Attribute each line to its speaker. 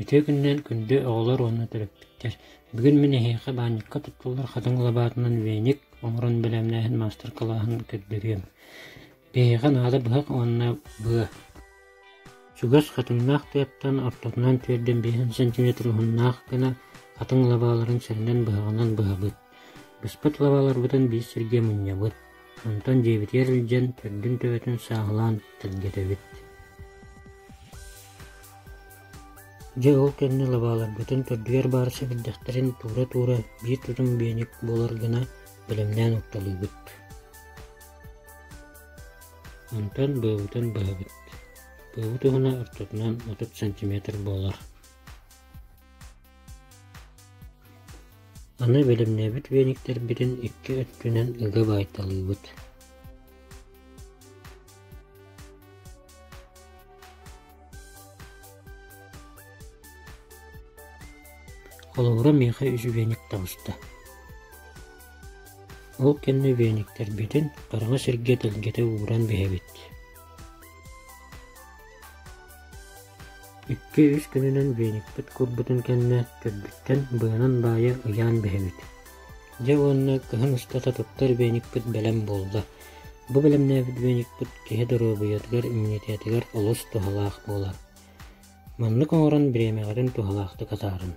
Speaker 1: Үтүө күнүнэн күндү оҕолор уонна төрөппүттэр! Бүгүн мин эһиэхэ баанньыкка туттуллар хатыҥ лабаатынан веник оҥорон бэлэмнээһин маастар-кылааһын көрдөрүөм. Биһиэхэ наада быһах уонна быа. Чугас хатыҥнаах тыаттан ортотунан түөрдэн биэһин сантиметр уһуннаах гына хатыҥ лабааларын сэрэнэн быһаҕынан быһабыт. Быспыт лабааларбытын биир сиргэ мунньабыт. Онтон дьиэбитигэр илдьэн төрдүн төбөтүн сааһылаан тэлгэтэбит. Дьэ ол кэннэ лабааларбытын төрдүгэр баар сэбирдэхтэрин туура-туура биир тутум биэник буолар гына бэлэмнээн укталыыбыт. Онтон быабытын быһабыт. Быабыт уһуна ортотунан 30 сантиметр буолар. Аны бэлэмнээбит вениктэрбитин икки өттүнэн ыга баайталыыбыт. Холобура миэхэ үс веник таҕыста. Ол кэннэ вениктэрбитин хараҥа сиргэ тэлгэтэ ууран биһэбит. Икки-үс күнүнэн веникпит куурбутун кэннэ төрдүттэн быанан баайа ыйаан биһэбит. Дьэ уонна кыһын устата туттар веникпит бэлэм буолла. Бу бэлэмнээбит веникпит киһи доруобуйатыгар, иммунитетыгар олус туһалаах буолар. Маннык оҥорон бириэмэҕитин туһалаахтык атаарын.